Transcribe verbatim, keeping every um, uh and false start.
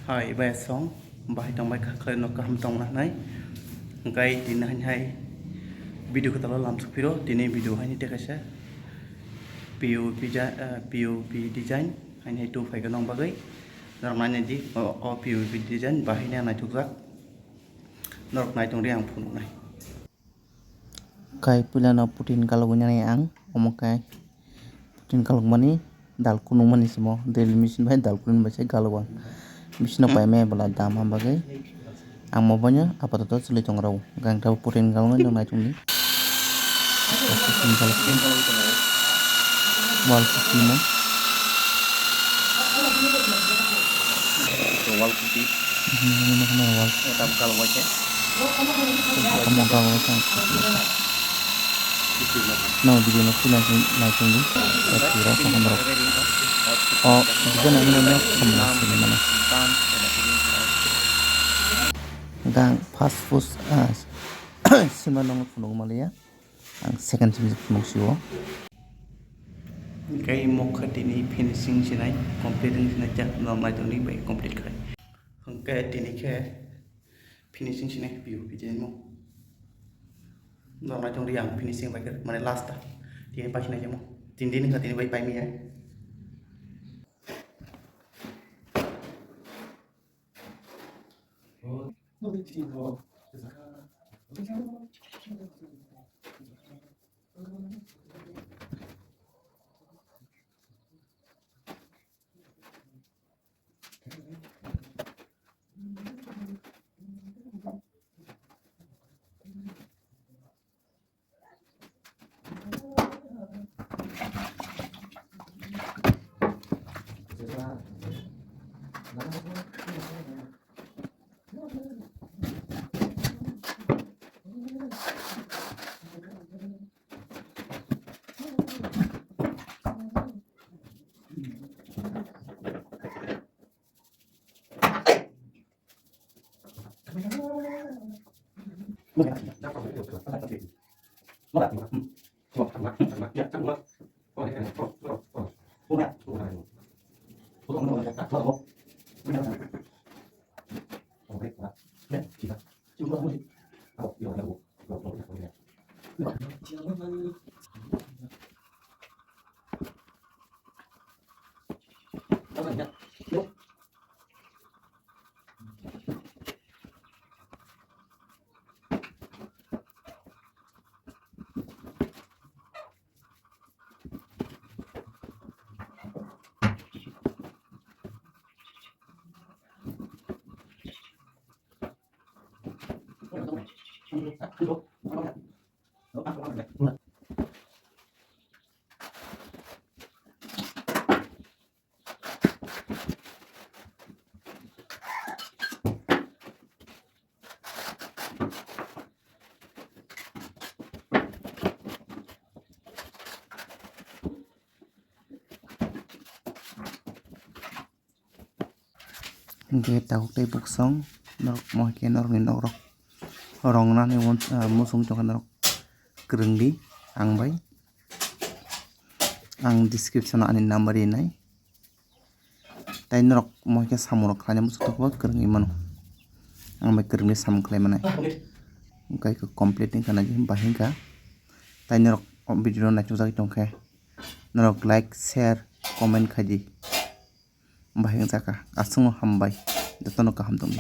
Hai bai song, bahai tong bai kha, khlai no kaham tong na nai. Hwnkhe tini hai hai video kwtal o lamsok phiro, tini video hai ni tei kaisa P O P ja-, eh, P O P design hai ni hai tu phai khe nong bagwi. Norok nai nai di, o, o P O P design bahai ni naithok jak. Norok nai tong di ang phunuk nai. Kai puila no putin kalogwi nani ang, omo kai putin kalokmani dal kunukmani simo drill machine bai dal kunukmani bai se kalogo ang. Machine no paimaya bwla dam ham bagwi ang mo boino apatoto chwlwi tong rw. Gang tabuk putin kaloknai nwng nai tongdi. Putin kalokdi. Wall putin no. Wall putin. Hmm, ini mah wall. Tam kalokmani se. Tamo kabo tang. No, video no kula nai tongdi. Tira ko hamro. O, video no mino no kamo sini mana. Gang first first, ah, sima nong phunuk maliya. Ang second sini phunuk siwo. Kai mokha tini finishing sinai, complete sinai jak no nai tongdi bai complete khai. Hwnkhe tini khe finishing sinai P O P design mo. Norok nai tongdi ang finishing bai khe, mane last ta. Tini pai sinai mo. Tin din wngkha tini bai pai maya. Hwnkhe tabuk tei buksong norok mohai khe norokni nokrok rong nani uansuk, ah, muchung tongkha norok kwrwngdi ang bai. Ang description o ani number rinai. Tai norok mohai khe samung rok khlaina muchung tongkha kwrwngwi mano. Ang bai kwrwngwi samung khlai manai. Hwnkhe complete wngkha nai bahai wngkha. Tai norok o video no naichukjagwi tongkhe norok like, share, comment khaidi. Bahai wngjakha. Aswkno hambai. Jotono kaham tongdi.